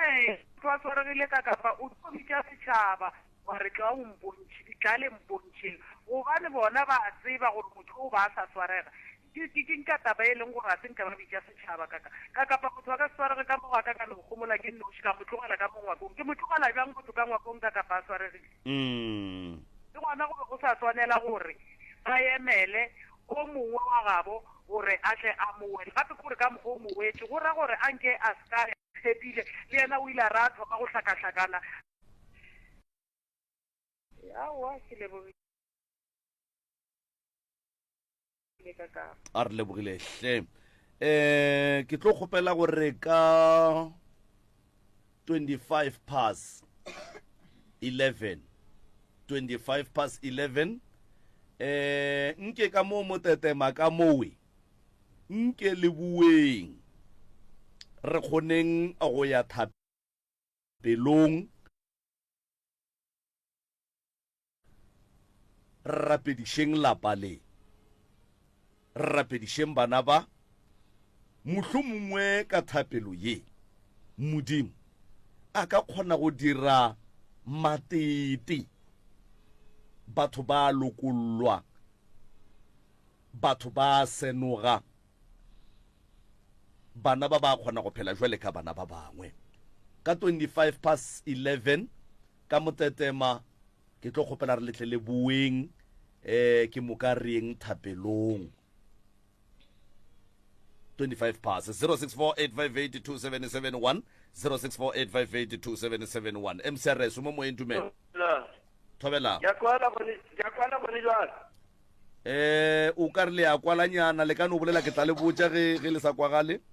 Ee, motho a swaregile ka kapa o tlo bitša setšhaba wa re tla o mpontšhe, tla le mpontšheng. Gobane bona ba a tseba gore motho o ba a sa swarega. Ke, ke, ke nka taba e leng gore ga se nka ba bitša setšhaba ka ka. Ka kapa motho a ka se swarege ka mo ga ka ka no homola ke nnoši ka mo tlogela ka mo ngwakong. Ke mo tlogela bjang motho ka ngwakong ka kapa a swaregile? Le gona go be go sa swanela gore ba emele o mongwe wa gabo gore a tle a mo wele. Gape ke gore ka mokgwa o mo wetše go ra gore a nke a se ka ya. Tshepile le yena o ile a ra a thoma go hlakahlakana. Aowa, ke lebogile ka ka. A re lebogile hle. Eh ke tlo kgopela gore ka 25 past 11 25 past 11 eh nke ka mo motetema ka mowe Nke le boeng re kgoneng go ya thapelong, re rapedišeng lapa le, re rapedišeng bana ba, mohlomongwe ka thapelo ye, Modimo a ka kgona go dira matete, batho ba lokollwa. Batho ba a senoga. Bana ba ba kgona go phela jwale ka bana ba bangwe. Ka 25 past 11 ka motetema ke tlo kgopela re letle le boeng eh ke moka re yeng thapelong. 25 past 0648582771 0648582771 MCRS o mo moyeng tumelo. Thobela. Ke a kwala gone, ke a kwala gone jwale. Eh, o ka re le a kwalanyana, le ka no bolela ke tla le botša ge ge le sa kwagale.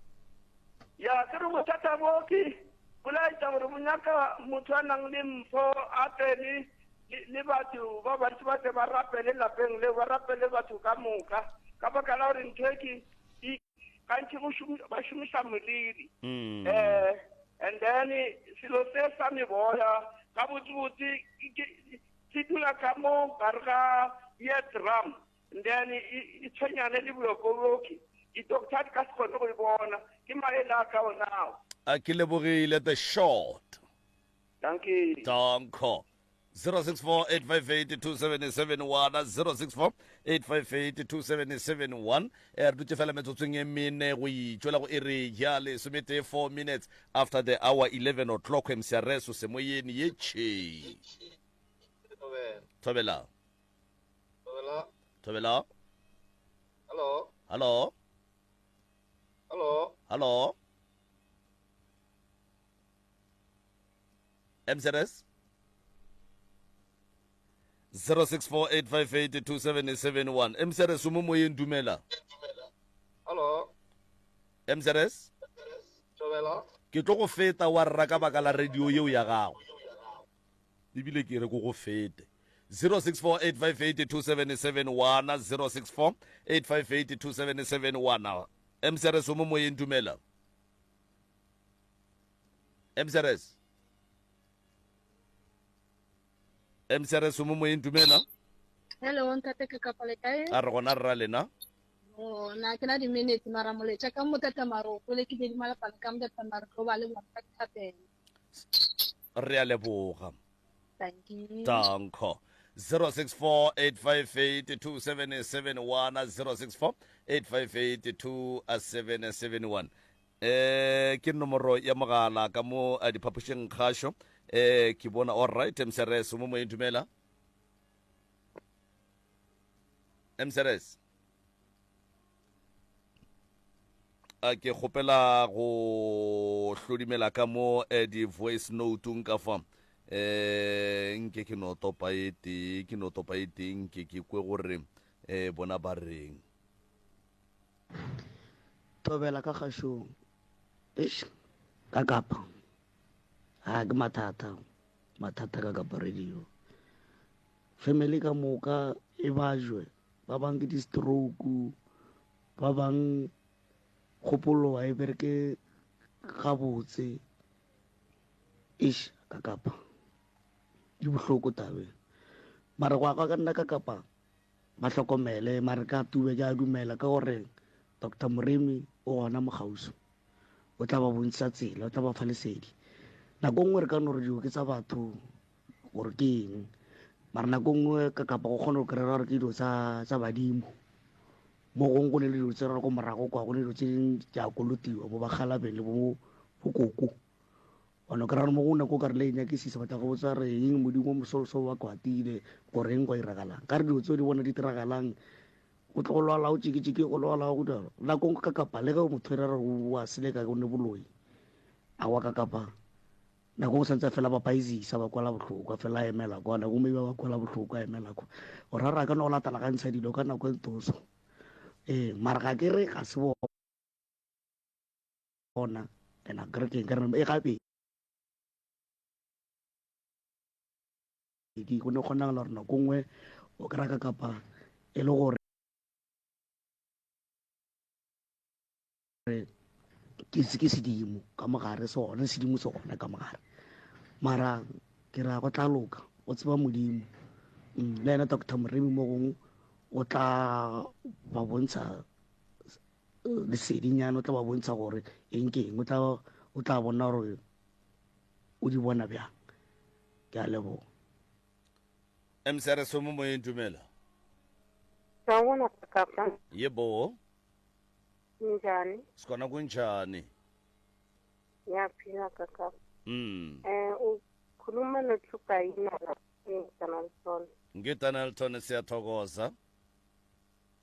Ya, ke re bothata bo ke bo laetša gore bo nyaka motho a nang le mpho a tle le le batho ba bantši ba tle ba rapele lapeng leo, ba rapele batho ka moka ka baka la gore ntho e ke e gantši go ba šomiša moriri um and then selo se sa meboya gabotsebotse se dula ka mo gare ga ear drum and then e tshwenyane le bjoko di-doctor di ka se kgone go e bona ke maele a ka onao. A ke lebogile the short. Dankie. Danko. 0648582771 0648582771 eh, re dutše fela metsotsong e mene go itšwela go iri ya lesometee 4 minutes after the hour 11 o'clock mcrs o semoyeni ye tšhe thobela Thobela. Thobela. Hello. Hello. Hello. Hello. MZS 0648582771 MZS o mo moyeng dumela. Hello. MZS Thobela. Ke tlo go feta wa rra ka baka la radio yeo ya gago. Ebile ke re ko go fete. 0648582771 0648582771 MCRS o mo moyeng dumela. MCRS MCRS o mo moyeng dumela. Hello ntate ke kapa le kae? A re gona rra lena. Oh, na ke na di-minute mara moletša ka motata maro o kwele ke bedi malapana ka motata maro tlo ba le bona ka dithapelo. Re a leboga. Dankie. Danko. 0648582771 0648582771 eh ke nomoro ya mogala ka mo eh, diphapošeng kgašo eh ke bona all right mcrs mo moyeng dumela mcrs A ke kgopela go hlodimela ka mo eh, di-voice note-ong ka fa eh nke ke no topa e tee ke no topa e tee nke ke kwe gore eh bona ba reng Thobela ka kgašong. Eish, ka kapa. Ha ke mathata. Mathata ka kapa radio. Family ka moka e bajwe. Ba bang ke di-stroke. Ba bang kgopolo ga e bereke gabotse. Eish, ka kapa. Di bohloko tabe. Mara go ya ka nna ka kapa ba hlokomele mare ka tube ke a dumela ka gore Doctor Moremi o gona mo kgauswi. O tla ba bontšha tsela, o tla ba fa lesedi. Nako nngwe re ka no re dilo ke tsa batho gore ke eng, mara nako nngwe ka kapa go kgona go kry-a gore ke dilo tsa badimo. Mo gongwe go ne le dilo tse re ko morago kwa go ne dilo tse dingwe di a kolotiwa bo bakgalabeng le bo koko. Wa no kry-a gore mo gongwe nako o ka re le e nyakisisa ba tla go botsa re eng modimo o mososo wa kwatile goreng go iragalang. Ka re dilo tseo di bona di diragalang o tlo go lwala o tšikitšiki go lwala go dilo nako nngwe ka kapa le ge motho e ra re wa seleka o ne boloi a wa ka kapa nako o santse fela ba paisisa ba kwala bohlokwa fela a emela kwa nako maybe ba kwala bohlokwa a emela kwa o ra ra ka no latela ga ntsha dilo ka nako e ntoso ee mara ga ke re ga se bona ena ke re ke re e gape go ne kgonagala gore nako nngwe o kry-a ka kapa e le gore ke ke sedimo ka mogare se gona sedimo se gona ka mogare mara ke ra go tla loka o tseba modimo mm, le ena doctor moremi mo gongwe o tla ba bontsha eh, lesedinyana o tla ba bontsha gore eng ke eng o tla bona gore o di bona bjang ke a leboga mcrs mo moyeng dumela Sawubona Kapa. Yebo. Njani? Sikhona kunjani? Ngiyaphila kaka. Eh ukhuluma noThugayina la eDanalton. NgeDanalton siyathokoza.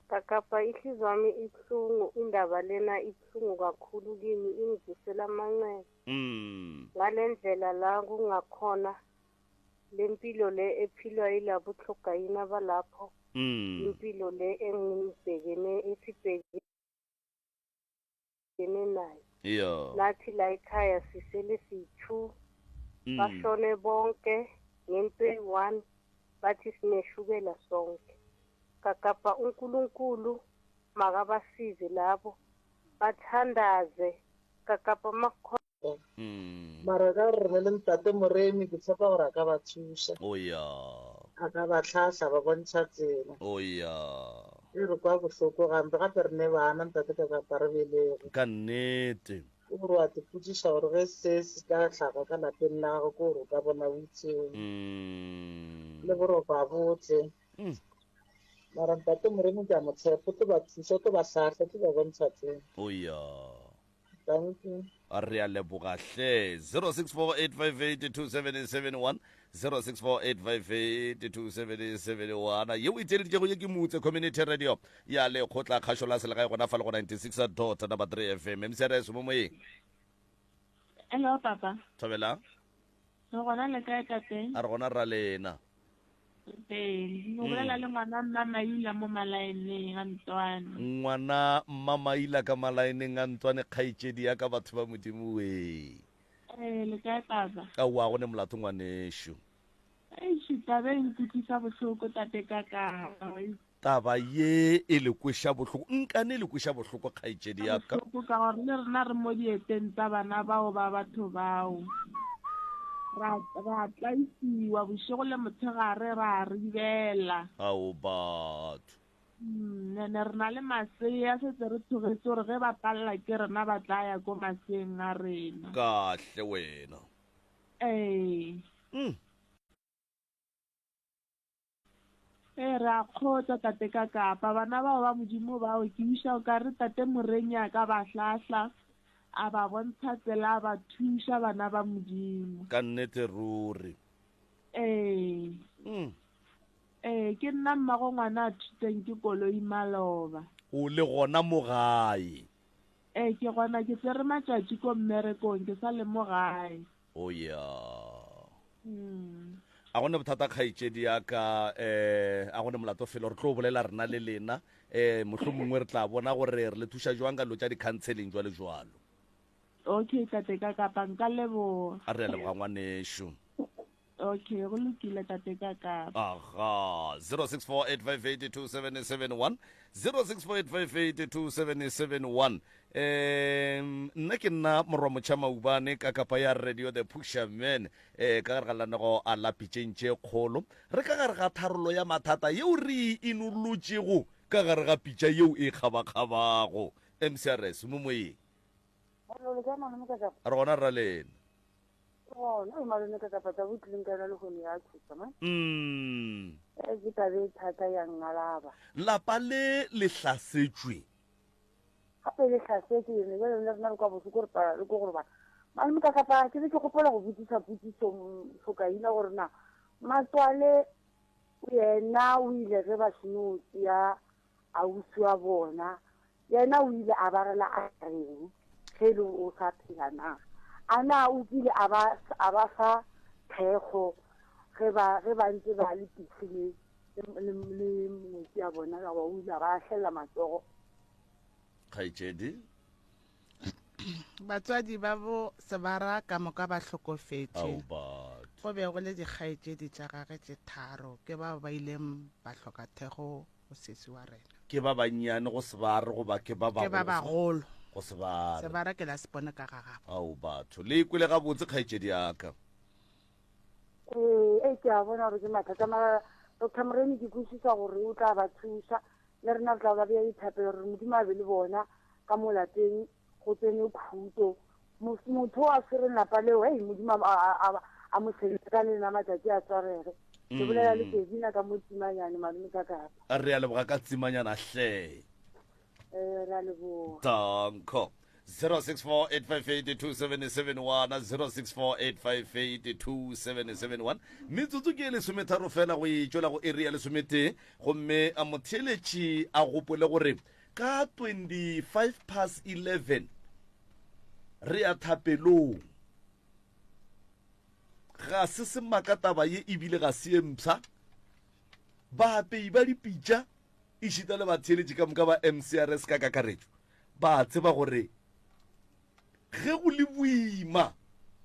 Kakapa ihliziyo wami ibuhlungu indaba lena ibuhlungu kakhulu kimi ingivusela amanxeba. Ngale ndlela la kungakhona le mpilo le ephilwa yilabo tlhogayina balapho. Impilo le engibhekene esibhekene nayo. Iyo. Nathi la ekhaya sisele siyi-two. Bashone bonke ngento eyi-one bathi sineshukela sonke. Kakapa uNkulunkulu makabasize labo bathandaze kakapa makukhona Mara ka gore re ne le ntate Moremi ke tshepa gore a ka ba thuša. Oh ya. A ka ba hlahla ba bontšha tsela. Oh ya. E re kwa bohloko gampe gape re ne bana ntate ka kapa re belege. Ka nnete. Ke gore wa te potšiša gore ge se se ka hlaga ka lapeng la gago ke gore o ka bona o itseng. Le boroko a bo tle. Mara ntate Moremi ke a mo tshepa o tlo ba thuša o tlo ba hlahla o tlo ba bontšha tsela. Oh ya. Thank you. Re a leboga hle. 0648582771 0648582771 yeo e theeleditšego ye ke Motse Community Radio ya lekgotla kgašo la selegae gona fa le go 96 dot number 3 FM. MCRS mo moyeng. Hello papa. Thobela. Re gona le kae tate? A re gona ra lena. Ee, o bolela le ngwana mma Maila mo malaeneng a Ntwane. Ngwana mma Maila ka malaeneng a Ntwane kgaetšedi ya ka batho ba Modimo wee. Ee, le kae papa? Aowa go ne molato ngwanešu. Eish, taba e nkutlwisa bohloko tate Kakapa. Taba ye e le kweša bohloko, nkane e le kweša bohloko, kgaetšedi ya ka. Bohloko ka gore le rena re mo dieteng tsa bana bao ba batho bao. Ra, ra tlaisiwa bošego le motshegare, ra ribela. Ao batho. Ene re na le masea, setse re tshogetse gore ge ba palela ke rena ba tla ya ko maseeng a rena. Kahle wena. Ee. Ee, re a kgotsa, Tate Kakapa. Bana bao ba Modimo bao, ke wiša o ka re Tate Moremi a ka ba hlahla, a ba bontsha tsela, a ba thuša, bana ba Modimo. Ka nnete ruri. Ee. Ee, ke nna mmago ngwana a thutseng ke koloi maloba. O le gona mo gae? Ee, ke gona. Ke tsere matšatši ko mmerekong, ke sa le mo gae. O ya. A go ne bothata kgaetšedi ya ka, eh, a go ne molato felo, re tlo bolela rena le lena, eh, mohlomongwe re tla bona gore re le thuša jwang ka dilo tša di-counseling jwalo jwalo. Okay, tate ka kapa nka leboga. A re a leboga ngwanešu. Okay, go lokile tate ka kapa. Aha, 0648582771, 0648582771. Um nna ke nna morwa motšha maubane ka kapa ya radio the pusher man um ka gare ga lenanego a la pitšeng tše kgolo re ka gare ga tharollo ya mathata yeo re e inolotšego ka gare ga pitša yeo e kgabakgabago mcrs mo moyeng Hello, le kae malome ka re gona rra lena Ke gona. gona. Oi malome ka kapa taba o tlileng ka yona lehono ya tshosa man. Mm. E ke tabe e thata ya ngalaba. Lapa le le hlasetšwe. Gape le hlasetšwe yone jale le rena re kwa bohloko re pala le ko gore bana. Malome ka kapa ke be ke gopola go botsisa potsiso Hlokaina gore na matswale yena o ile ge ba seno tšea ausi wa bona Yena o ile a ba rela a reng ge e le o sa phela na? A na o kile a ba, a ba fa thekgo ge ba, ge ba ntse ba le pisi le, le, le ngwetsi ya bona, goba o ile a ba lahlelela matsogo? Kgaetšedi. Batswadi ba bo Sebara ka moka ba hlokofetše. Ao batho. Go be go le dikgaetšedi tša gage tše tharo, ke bao ba ileng ba hloka thekgo go sesi wa rena. Ke ba bannyane go Sebare goba ke ba Ke ba bagolo bagolo go Sebare? Sebare ke la se bone ka ga gabo. Ao batho. Le ikwele gabotse kgaetšedi ya ka. Ee, ee, ke a bona gore ke mathata mara Doctor Moremi ke kwešiša gore o tla ba thuša le rena re tla ba bea dithapelo gore Modimo a be le bona ka mo lapeng go tsene khuto motho a swereng lapa leo hei Modimo a mo tshwenye ka le lena matšatši a swarege ke bolela le Kevina ka mo Tsimanyane malome ka kapa Re a leboga ka Tsimanyana hle. Ee, re a leboga. Danko. 0648582771 0648582771 metsotso ke e lesometharo fela go e tšwela go iri ya lesometee gomme a motheeletši a gopole gore ka 25 past 11 re ya thapelong ga se semaka taba ye ebile ga se ye mpsha baapei ba dipitša ešita le batheeletši ka moka ba mcrs ka kakaretšo ba tseba gore ge go le boima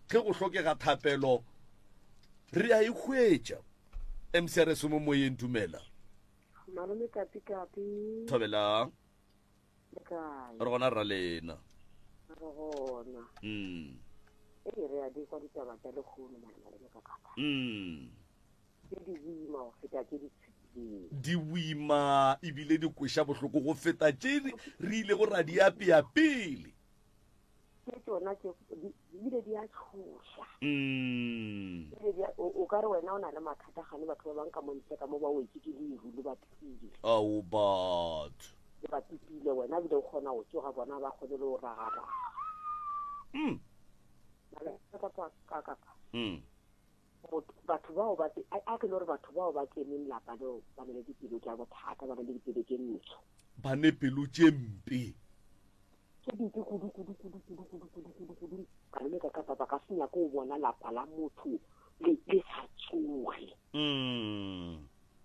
ge go hlokega thapelo re a e hwetša mcrs mo moyeng dumela Malome kapi kapi. Thobela. Le kae? Re gona rra lena. Re gona. Mm. Ee re a di kwa ditaba tša lehono mare malome ka kapa. Mm. Tše di boima go feta tše di fetileng. Di boima ebile di kweša bohloko go feta tše re ilego ra di apea pele. Tše tšona tše di ebile di a tshoša. Mm. Ebile di a, o, o ka re wena o na le mathata gane batho ba bang ka mo ntle ka mo ba wetše ke leru le ba pipile. Ao batho. Le ba pipile wena ebile o kgona go tsoga bona ba kgone le go ragaraga. Mm. Mara ka ka ka ka ka. Mm. Motho, batho bao ba a, a ke no re batho bao ba tseneng lapa leo ba na le dipelo tša bothata, ba na le dipelo tše ntsho. Ba ne pelo tše mpe. Tše dimpe kudu, kudu, kudu, kudu, kudu, kudu, kudu, kudu. Malome ka kapa ba ka se nyake go bona lapa la motho le, le sa tsoge. Mm.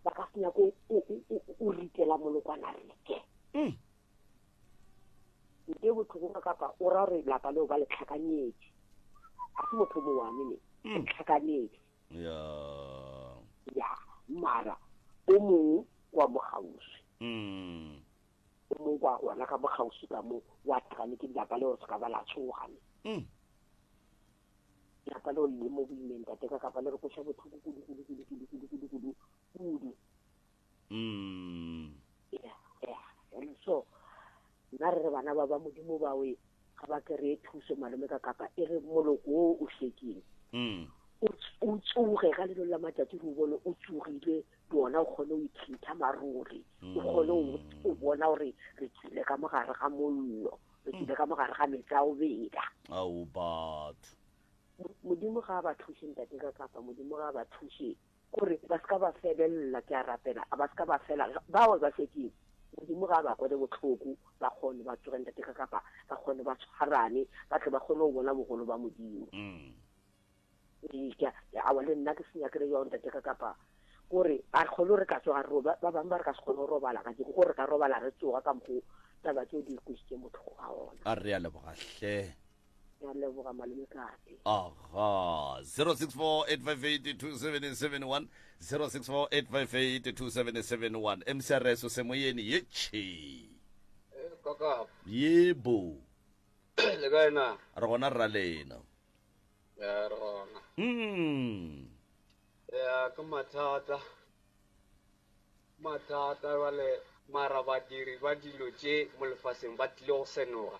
Ba ka se nyake o, o, o, o ritela molokwana rite. Mm. Nte bohloko ka kapa o ra gore lapa leo ba le tlhakanyetše. A se motho o mowane ne. Mm. Tlhakanetše. Ya. Ya, mara o mongwe kwa mo kgauswi. Mm. O mongwe kwa gona ka mo kgauswi ka mo wa tlhakane ke lapa leo se ka ba la tsoga ne. Mm. Lapa leo le mo boimeng tate ka kapa le re kweša bohloko kudu kudu kudu kudu kudu kudu kudu kudu. Mm. Ya, ya. And so nna re re bana ba ba Modimo ba we ga ba kry-e thuso malome ka kapa e re moloko o o hlekeng. Mm. O tsoge ka lelo la matšatši re o bone o tsogile le ona o kgone go ithintha maruri o kgone go bona gore re tswile ka mogare ga mollo re tswile ka mogare ga metsi a go bela. Ao batho. Modimo ga a ba thuše ntate ka kapa Modimo ga a ba thuše gore ba se ka ba felelela ke a rapela a ba se ka ba fela bao ba šetšeng Modimo ga a ba kwele bohloko ba kgone ba tsoge ntate ka kapa ba kgone ba tshwarane ba tle ba kgone go bona bogolo ba Modimo. Mm. Ee, ke a- awa le nna ke senya kere jang ntate ka kapa kore a re kgone re ka tsoga re ba bangwe ba re ka se kgone go robala ka jeko gore re ka robala re tsoga ka mokgo taba tseo di kwešitše bohloko ka gona. A re a leboga hle. Ke a leboga malome Kate. Aha 0648582771 0648582771 MCRS o semoyeni ye tšhe. Kaka. Yebo. Le kae na? Re gona rra lena. Ya re gona. Mm. Ya ke mathata. Mathata bale mara badiri ba dilo tše mo lefaseng ba tlile go senoga.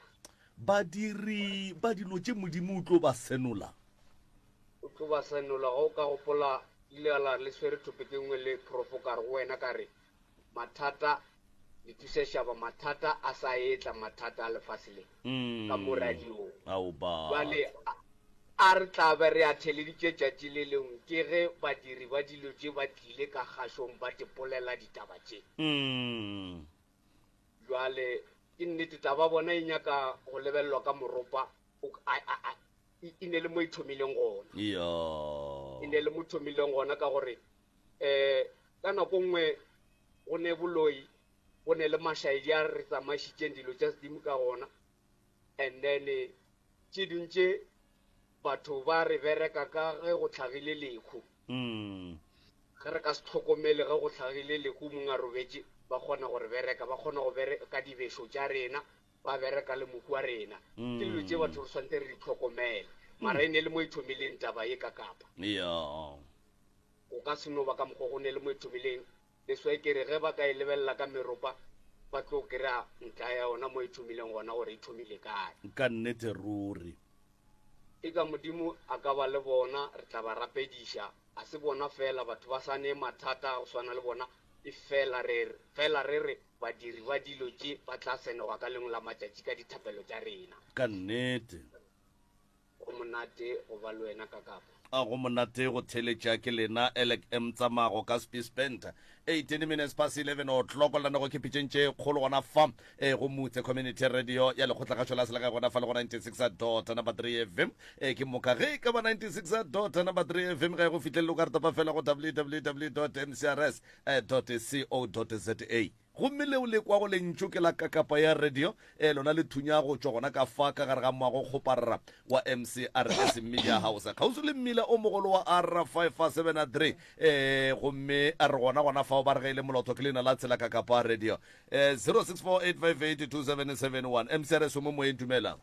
Badiri ba dilo tše Modimo o tlo ba senola. O tlo ba senola ge o ka gopola ile la le swere topic e nngwe le profo ka re go wena ka re mathata le thusešaba mathata a sa etla mathata a lefase le ka mo radiong. Ao ba. Jwale a re tla be re a theleditše tšatši le lengwe ke ge badiri ba dilo tše ba tlile ka kgašong ba tepolela ditaba tše. Bjale, ke nnete, taba bona e nyaka go lebelelwa ka moropa, o, a, a, a, e, e ne le mo e thomileng gona. Ya. E ne le mo thomileng gona ka gore, eh, ka nako nngwe go ne boloi, go ne le mašaedi a re tsamaišitšeng dilo tša sedimo ka gona, and then tše ding tše batho ba re bereka ka ge go hlagile lekhu. Mm. Ge re ka se hlokomele ge go hlagile lehu mong a robetše, ba kgona go re bereka, ba kgona go bereka dibešo tša rena, ba bereka le mohu wa rena. Ke dilo tše batho re swanetše re di hlokomele. Mara e ne le mo e thomileng taba ye ka Kapa. Ya. Go ka se no ba ka mokgwa go ne le mo e thomileng. Leswa ke re ge ba ka e lebelela ka meropa, ba tlo kry-a ntla ya yona mo e thomileng gona gore e thomile kae. Ka nnete ruri. Eka Modimo a ka ba le bona, re tla ba rapediša. A se bona feela, batho ba sa ne mathata a go swana le bona, efela re re, fela re re badiri ba dilo tše ba tla senoga ka lengwe la matšatši ka dithapelo tša rena. Ka nnete. Go monate go ba le wena ka Kapa. A go monate go theletša ke lena Alec M. Tsamago ka Spispent. 18 minutes past 11 o'clock lana go khipitšeng tše kgolo gona fa e go Mutse Community Radio ya lekgotlakgašo la selegae gona fa le go 96 dot number 3 FM e ke moka ge e ka ba 96 dot number 3 FM ga e go fihlelele o ka re topa fela go www dot mcrs dot co dot za. Gomme leo le kwago lentšu ke la kakapa ya radio, ee, lona le thunya go tšwa gona ka fa ka gare ga moagokgoparara wa MCRS Media House, kgauswi le mmila o mogolo wa R573. Ee, gomme a re gona gona fao ba re ge e le molotho ke leina la tsela kakapa radio. Ee, 0648582771. MCRS o mo moyeng, dumela.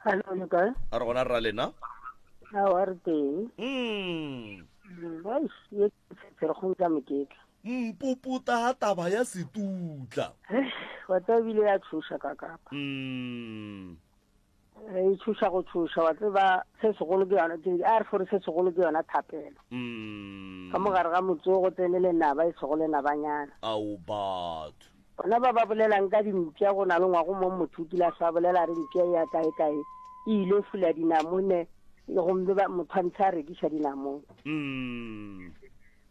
Hallo, le kae? A re gona rra lena. Aowa, re teng. Mm. Eish, ye ke pherkgong tša moketla. Mpuputa taba ya setutla. Wa tseba ebile ya tshoša ka kapa. Mm. E tshoša go tshoša wa tseba se segolo ke yona ke a re fore se segolo ke yona thapelo. Mm. Ka mo gare ga motse go tsene lenaba e sego lenabanyana. Ao batho. Bona ba ba bolelang ka dimpša go na le ngwago mo motho o kile a sa bolela a re mpša e ya kae kae e ile fula dinamone gomme ba motho a ntshe a rekiša dinamone. Mm.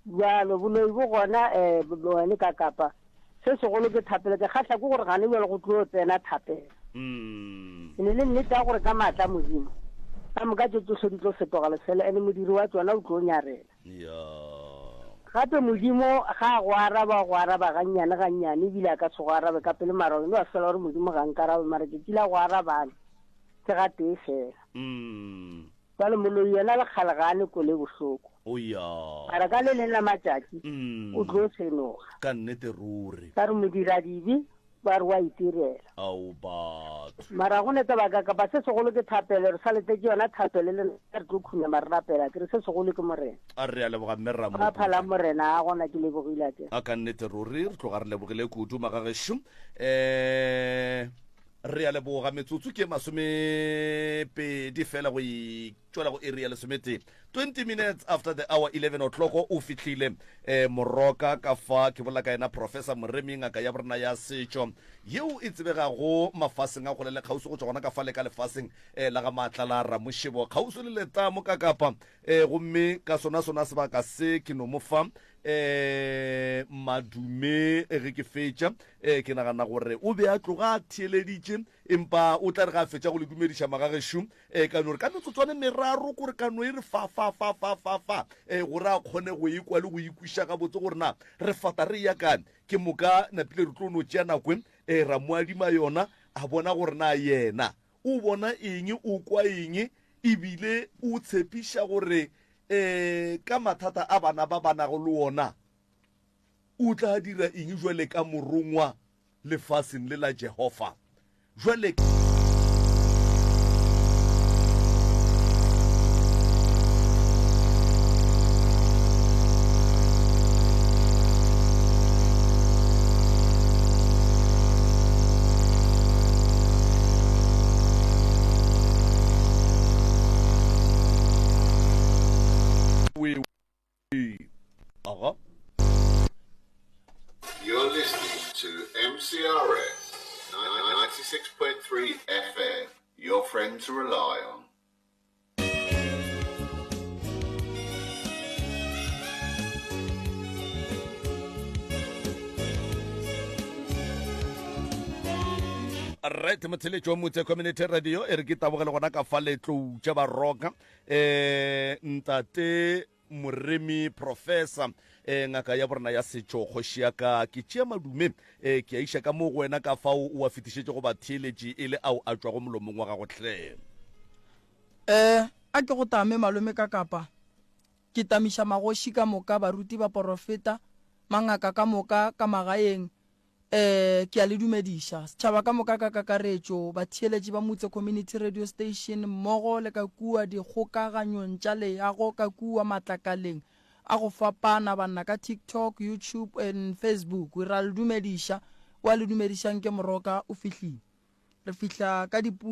Bjalo, boloi bo gona, um wene ka kapa. Se segolo ke thapelo. Ke kgahla ke gore gane bjalo go tlo tsena thapelo. Mm. E ne le nnete ya gore ka maatla a Modimo, ka moka tše tsohle di tlo fetoga lefela, ene modiri wa tšona o tlo nyarela. Ya. Gape Modimo ga a go araba, o go araba gannyane gannyane, ebile a ka se go arabe ka pele, mara wena wa fela gore Modimo ga nkarabe, mara tšatši la go arabana ke gatee fela. Mm. Bjale moloi yena le kgale ga a ne kwele bohloko. O ya. Mara ka le leng la matšatši Mm. o tlo senoga. Ka nnete ruri. Ba re modiradibe ba re wa itirela. Ao batho. Mara go ne taba ka kapa se segolo ke thapelo, re sa letetše yona thapelo le nna re tlo khunama re rapela ke re se segolo ke Morena. A re a leboga mme Ga Ramoputla. phala Morena a gona ke lebogile a ke. A ka nnete ruri re tloga re lebogile kudu magagešo. Eh Re a leboga. Metsotso ke masomepedi fela go itšwela go iri ya lesometee. 20 minutes after the hour 11 o'clock o fihlile eh, Moroka ka fa ke bolela ka yena Professor Moremi ngaka ya borena ya setšo yeo e tsebegago mafaseng a kgole le kgauswi go tšwa gona ka fa le ka lefaseng eh, la ga maatla la Ramošebo kgauswi le letamo ka kapa eh, gomme ka sona sona sebaka se ke no mo fa eh madume ge ke fetša eh ke nagana gore o be a tloga a theeleditše empa o tla re ga a fetša go le dumediša magagešo eh ka no re ka metsotswane meraro kore ka no e re fa fa fa fa fa fa eh gore a kgone go ekwa le go ikwiša gabotse gore na re fata re ya kae ke moka napile re tlo no tšea nako eh ra mo adima yona a bona gore na yena o bona eng o kwa eng ebile o tshepiša gore Ee, ka mathata a bana ba ba nago le wona, o tla dira eng jwale ka morongwa lefaseng le la Jehofa? Jwale. We Aha. You're listening to MCRS 96.3 FM, your friend to rely on. Right motheletši wa Motse Community Radio e re ke tabogele gona ka fa letlou tša baroka eh ntate Moremi Professor eh ngaka ya borena ya setšo kgoši ya ka ke tšea madume eh ke a iša ka mo go wena ka fao o a fetišetše go batheeletši e le ao a tšwago molomong wa gago hle. Eh a ke go tame malome ka kapa ke tamiša magoši ka moka baruti baporofeta mangaka ka moka ka magaeng Ee, ke a le dumediša. Setšhaba ka moka ka kakaretšo, batheeletši ba Mutse Community Radio Station mmogo le ka kua dikgokaganyong tša leago ka kua matlakaleng a go fapana, banna ka TikTok, YouTube and Facebook, ra le dumediša. Wa le dumedišang ke Moroka o fihlile. Re fihla ka dipuku.